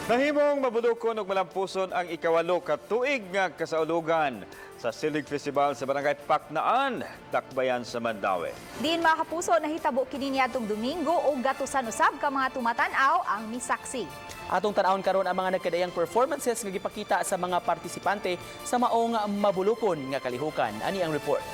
Nahimong mabulukon ug malampuson ang 8 ka tuig nga kasaulugan sa Silhig Festival sa Barangay Paknaan, Dakbayan sa Mandaue. Diin, mga kapuso, nahitabo kini niadtong Domingo ug gatusan usab ka mga tumatan-aw ang misaksi. Atong tan-awon karon ang mga nagkadaiyang performances nga gipakita sa mga partisipante sa maong mabulukon nga kalihukan. Ani ang report.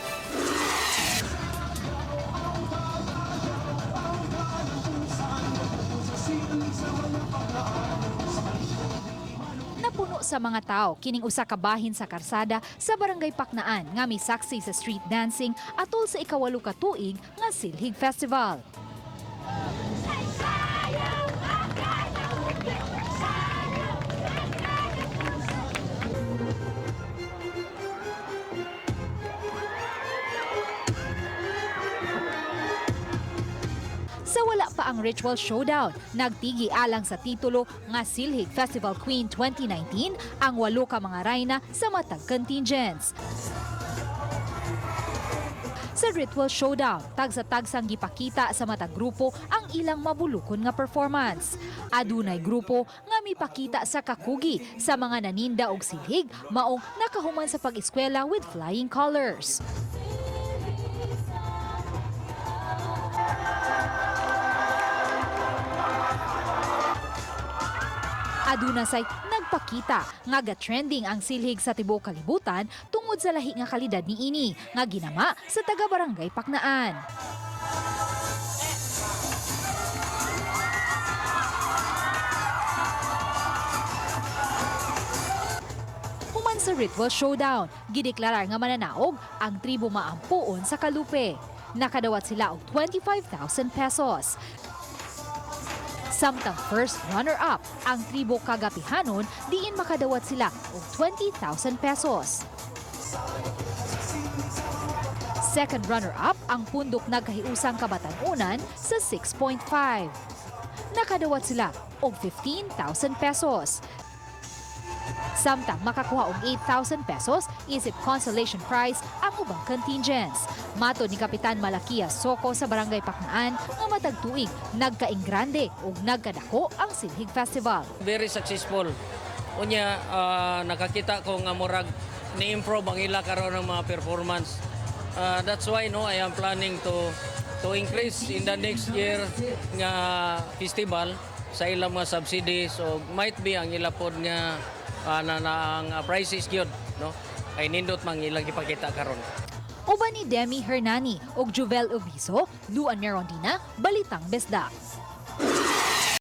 Napuno sa mga tao kining usa ka bahin sa karsada sa Barangay Paknaan nga misaksi sa street dancing atol sa 8 ka tuig nga Silhig Festival. Sa wala pa ang ritual showdown, nagtigi alang sa titulo nga Silhig Festival Queen 2019 ang 8 ka mga rayna sa matag contingents. Sa ritual showdown, tagsa-tagsang gipakita sa matag grupo ang ilang mabulukon nga performance. Adunay grupo nga mipakita sa kakugi sa mga naninda og silhig maong nakahuman sa pag-eskwela with flying colors. Aduna say nagpakita nga ga-trending ang silhig sa tibuok kalibutan tungod sa lahi nga kalidad niini nga ginama sa taga Barangay Paknaan. Human sa ritual showdown, gideklarar nga mananaog ang tribo Maampuon sa Kalupe. Nakadawat sila og 25,000 pesos. Samtang first runner-up, ang tribo Kagapihanon, diin makadawat sila og 20,000 pesos. Second runner-up, ang Pundok Nagkahiusang Kabatanunan sa 6.5. Nakadawat sila og 15,000 pesos. Samtang makakuha og 8,000 pesos isip consolation prize ang ubang contingents. Mato ni Kapitan Malakia Soko sa Barangay Paknaan nga matag tuig nagkaingrande ug nagkadako ang Silhig Festival. Very successful. Unya, nakakita ko nga murag ni-improve ang ila karon ng mga performance. That's why, no, I am planning to increase in the next year nga festival sa ilang mga subsidies so might be ang ila pod nga na, na ang prices gyud, no, ay nindot mang ilang gipakita karon. Uban ni Demi Hernani ug Juvel Obiso, Luan Merondina, Balitang Bisdak.